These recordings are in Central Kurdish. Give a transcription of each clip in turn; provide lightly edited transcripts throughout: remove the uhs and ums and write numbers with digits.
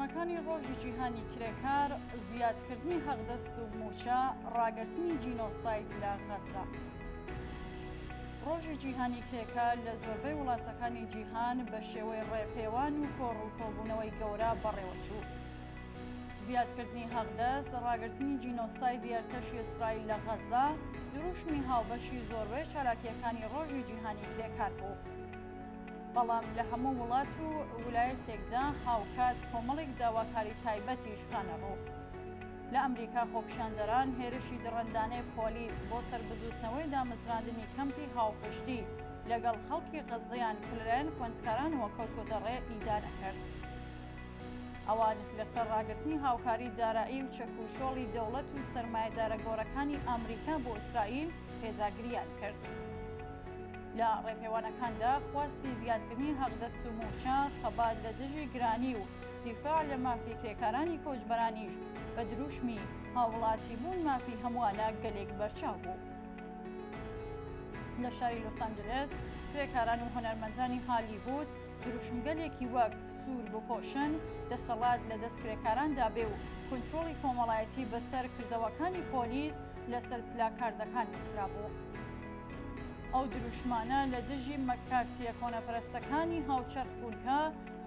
دروشمەکانی ڕۆژی جیهانی کرێکار، زیادکردنی حەقدەست و مووچە، ڕاگرتنی جینۆساید لە غەززە. ڕۆژی جیهانی کرێکار لە زۆربەی وڵاتەکانی جیهان بە شێوەی ڕێپێوان و کۆڕ و کۆبوونەوەی گەورە بەڕێوەچوو. زیادکردنی حەقدەست، ڕاگرتنی جینۆسایدی ئەرتەشی ئیسرائیل لە غەززە، دروشمی هاوبەشی زۆربەی چالاکییەکانی ڕۆژی جیهانی کرێکار بوو. بەڵام لە هەموو وڵات و ولایەتێکدا هاوکات کۆمەڵێک داواکاری تایبەتیش خرانە ڕوو. لە ئەمریکا خۆپیشاندەران هێرشی دڕندانەی پۆلیس بۆ سەر بزووتنەوەی دامەزراندنی کەمپی هاوپشتی لەگەڵ خەڵکی غەززەیان کە لەلایەن خوێندکارانەوە کەوتووەتە ڕێ ئیدانە کرد. ئەوان لەسەر ڕاگرتنی هاوکاری دارایی و چەک و چۆڵی دەوڵەت و سەرمایەدارە گەورەکانی ئامریکا بۆ ئیسرائیل پێداگرییان کرد. لە ڕێپێوانەکاندا خواستی زیادکردنی حەقدەست و مووچە، خەبات لە دژی گرانی و دیفاع لە مافی کرێکارانی کۆچبەرانیش بە دروشمی هاووڵاتیبوون مافی هەمووانە گەلێک بەرچاو بوو. لە شاری لۆس ئانجلێس کرێکاران و هونەرمەندانی هالیوود دروشمگەلێکی وەک سوور بپۆشن، دەسەڵات لە دەست کرێکاراندا بێ و کونترۆڵی کۆمەڵایەتی بەسەر کردەوەکانی پۆلیس لەسەر پلاکاردەکان نووسرابوو. ئەو دروشمانە لە دژی مەککارتییە کۆنەپەرستەکانی هاوچەرخ بوون کە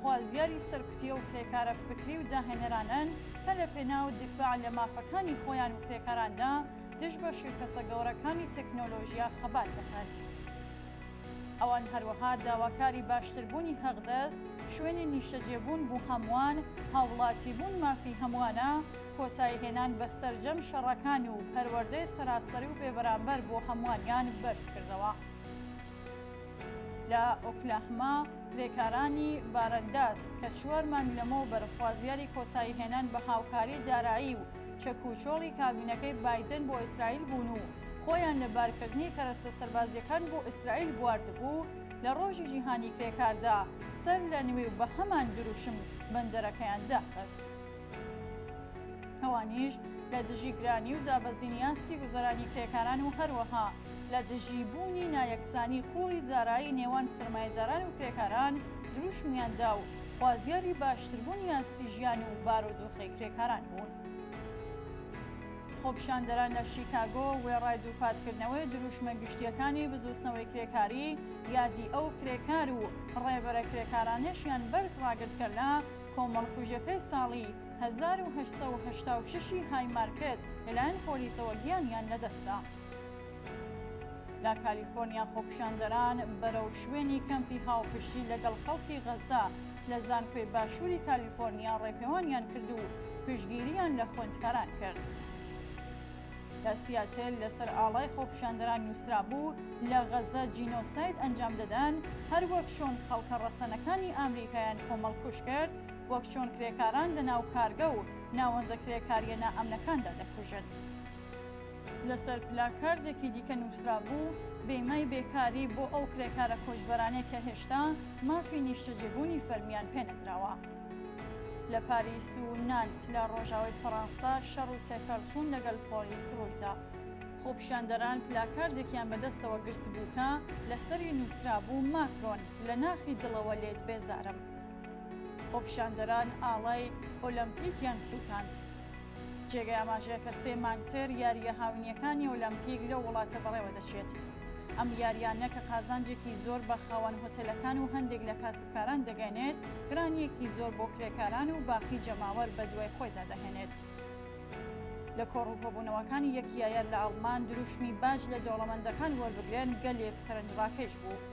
خوازیاری سەرکوتی ئەو کرێکارە فکری و داهێنەرانەن کە لە پێناو دیفاع لە مافەکانی خۆیان و کرێکاراندا دژ بە شیرکەسە گەورەکانی تەکنۆلۆژیا خەبات دەکەن. ئەوان هەروەها داواکاری باشتربوونی هەقدەست، شوێنی نیشتەجێبوون بو هەمووان، هاوڵاتیبوون مافی هەمووانە، کۆتاییهێنان بە سەرجەم شەڕەکان و پەروەردەی سەراسەری و بێبەرامبەر بۆ هەمووانیان بەرزکردەوە. لە ئۆکلاهما، کرێکارانی بارانداز کە چوار مانگ لەمەوبەر خوازیاری کۆتاییهێنان بە هاوکاری دارایی و چەک و چۆڵی کابینەکەی بایدن بۆ ئیسرائیل بوون و خۆیان لە بارکردنی کەرەستە سەربازییەکان بۆ ئیسرائیل بواردبوو، لە ڕۆژی جیهانی کرێکاردا سەر لە نوێ و بە هەمان دروشم بەندەرەکەیان داخست. ئەوانیش لە دژی گرانی و دابەزینی ئاستی گوزەرانی کرێکاران و هەروەها لە دژی بوونی نایەکسانی قووڵی دارایی نێوان سەرمایەداران و کرێکاران دروشمیان دا و خوازیاری باشتربوونی ئاستی ژیان و بارودۆخی کرێکاران بوون. خۆپیشاندەران لە شیکاگۆ وێڕای دووپاتکردنەوەی دروشمە گشتییەکانی بزووتنەوەی کرێکاری، یادی ئەو کرێکار و ڕێبەرە کرێکارانەشیان بەرز ڕاگرت کە لە کۆمەڵکوژیەکەی ساڵی 1886 ی هایمارکت لەلایەن پۆلیسەوە گیانیان لەدەستدا. لە کالیفۆرنیا خۆپیشاندەران بەرەو شوێنی کەمپی هاوپشتی لەگەڵ خەڵکی غەززە لە زانکۆی باشووری کالیفۆرنیا ڕێپێوانیان کرد و پشتگیرییان لە خوێندکاران کرد. لە سیاتل لەسەر ئاڵای خۆپیشاندەران نووسرابوو، لە غەززە جینۆساید ئەنجام دەدەن، هەروەک چۆن خەڵکە ڕەسەنەکانی ئامریکایان کۆمەڵکوژ کرد، وەک چۆن کرێکاران لەناو کارگە و ناوەندە کرێکارییە نائەمنەکاندا دەکوژن. لەسەر پلاکاردێکی دیکە نووسرابوو، بیمەی بێکاری بۆ ئەو کرێکارە کۆچبەرانەی کە هێشتا مافی نیشتەجێبوونی فەرمییان پێنەدراوە. لە پاریس و نانت لە ڕۆژاوای فەڕانسە شەڕ و تێکهەڵچوون لەگەل پۆلیس ڕوویدا. خۆپیشاندەران پلاکاردێکیان بەدەستەوە گرتبوو کە لەسەری نووسرابوو ماکرۆن، لە ناخی دڵەوە لێت بێزارم. خۆپیشاندەران ئاڵای ئۆلەمپیکیان سووتاند. جێگەی ئاماژەیە کە سێ مانگ تر یارییە هاوینییەکانی ئۆلەمپیک لەو وڵاتە بەڕێوە دەچێت. ئەم یارییانە کە قازانجێکی زۆر بە خاوەن هۆتێلەکان و هەندێک لە کاسبکاران دەگەێنێت، گرانییەکی زۆر بۆ کرێکاران و باقی جەماوەر بەدوای خۆیدا دەهێنێت. لە کۆڕ و کۆبوونەوەکانی یەکی ئایار لە ئەڵمان دروشمی باج لە دەوڵەمەندەکان وەربگرن گەلێک سەرنجڕاکێش بوو.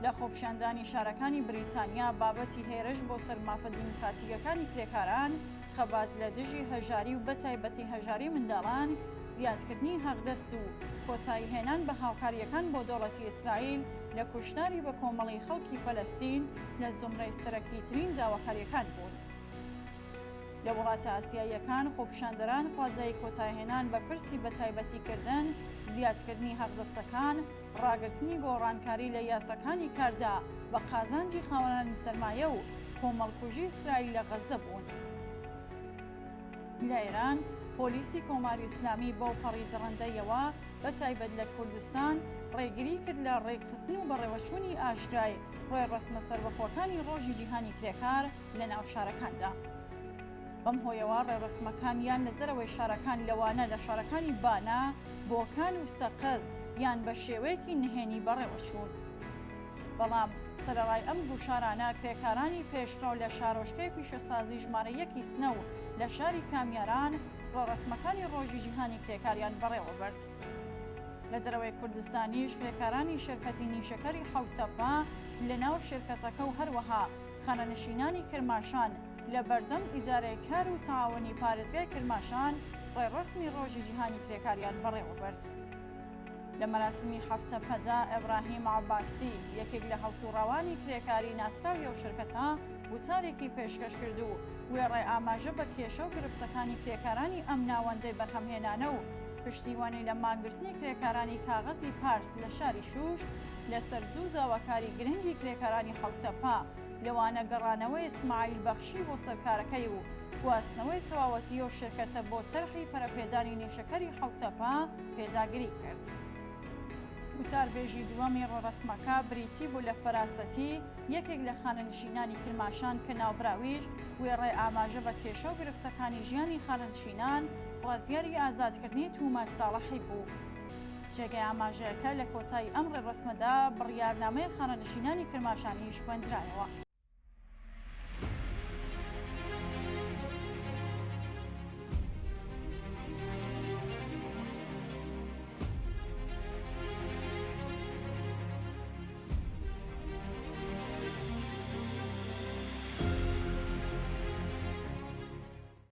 لە خۆپیشاندانی شارەکانی بریتانیا بابەتی هێرش بۆ سەر مافە دیموکراتیکەکانی کرێکاران، خەبات لە دژی هەژاری و بەتایبەتی هەژاری منداڵان، زیادکردنی حەقدەست و کۆتاییهێنان بە هاوکارییەکان بۆ دەوڵەتی ئیسرائیل لە کوشتاری بەکۆمەڵی خەڵکی فەلەستین لە زومرەی سەرەکیترین داواکارییەکان بوون. لە وڵاتە ئاسیاییەکان خۆپیشاندەران خوازیاری کۆتایهێنان بە پرسی بەتایبەتیکردن، زیادکردنی حەقدەستەکان، ڕاگرتنی گۆڕانکاری لە یاساکانی کاردا بە قازانجی خاوەنانی سەرمایە و کۆمەڵکوژی ئیسرائیل لە غەززە بوون. لە ئێران پۆلیسی کۆماری ئیسلامی بەوپەڕی دڕندەیەوە بە تایبەت لە کوردستان ڕێگری کرد لە ڕێکخستن و بەڕێوەچوونی ئاشکرای ڕێڕەسمە سەربەخۆکانی ڕۆژی جیهانی کرێکار لە ناو شارەکاندا. بەم هۆیەوە ڕێوڕەسمەکان یان لە دەرەوەی شارەکان لەوانە لە شارەکانی بانە، بۆکان و سەقز یان بە شێوەیەکی نهێنی بەڕێوە چوون. بەڵام سەرەڕای ئەم گوشارانە کرێکارانی پێشڕەو لە شارۆچکەی پیشەسازی ژمارە یەکی سنە و لە شاری کامیاران ڕێوڕەسمەکانی ڕۆژی جیهانی کرێکاریان بەڕێوە برد. لە دەرەوەی کوردستانیش کرێکارانی شرکەتی نیشەکەری حەوتتەپە لە ناو شرکەتەکە و هەروەها خانەنشینانی کرماشان لە بەردەم ئیدارەی کار و تەعاونی پارێزگای کرماشان ڕێڕەسمی ڕۆژی جیهانی کرێکاریان بەڕێوە برد. لە مەراسمی حەفتتەپەدا ئێبراهیم عەباسی یەکێک لە هەڵسووڕاوانی کرێکاری ناسراوی ئەو شرکەتە وتارێکی پێشکەش کرد و وێڕای ئاماژە بە کێشە و گرفتەکانی کرێکارانی ئەم ناوەندەی بەرهەمهێنانە و پشتیوانی لە مانگرتنی کرێکارانی کاغەزی پارس لە شاری شوش لەسەر دوو داواکاری گرنگی کرێکارانی حەوتتەپە لەوانە گەڕانەوەی سمایل بەخشی بۆ سەر کارەکەی و گواستنەوەی تەواوەتی ئەو شرکەتە بۆ تەرحی پەرەپێدانی نیشەکەری حەوتتەپە پێداگری کرد. وتاربێژی دووەمی ڕێوڕەسمەکە بریتی بوو لە فەراسەتی، یەکێک لە خانەنشینانی کرماشان کە ناوبراویش وێڕای ئاماژە بە کێشە و گرفتەکانی ژیانی خانەنشینان، خوازیاری ئازادکردنی تووماج ساڵحی بوو. جێگەی ئاماژەیە کە لە کۆتایی ئەم ڕێوڕەسمەدا بڕیارنامەی خانەنشینانی کرماشانیش خوێندرایەوە.